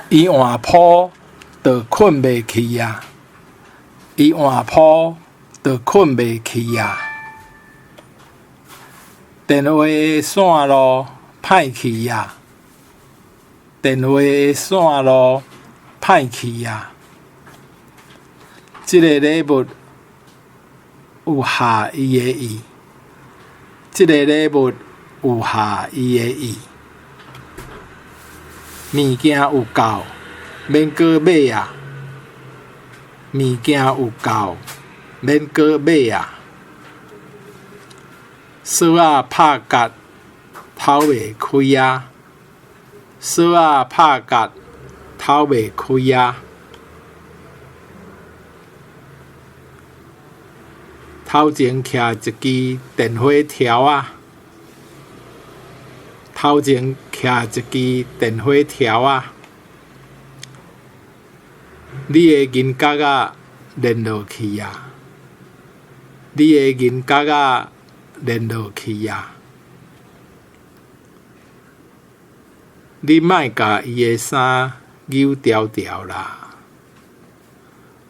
伊換鋪就睏袂去矣。伊換鋪就睏袂去矣。電話的線路歹去矣。電話的線路歹去矣。這个禮物有合伊的意。這个禮物有合伊的意。物件有夠，免閣買矣。物件有夠，免閣買矣。索仔拍結，透袂開矣。索仔拍結，透袂開矣。頭前徛一支電火柱仔。頭前徛一支電火柱仔。你的銀角仔連落去矣。你的銀角仔連落去矣。你莫共伊的衫搝牢牢啦。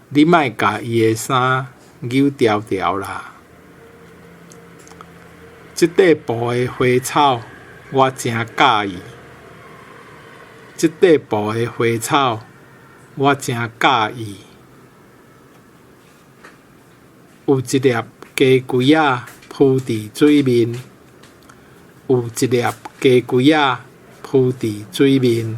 你莫共伊的衫搝牢牢啦。這塊布的花草我誠佮意。這塊布的花草我誠佮意。有一粒雞胿仔浮佇水面。有一粒雞胿仔浮佇水面。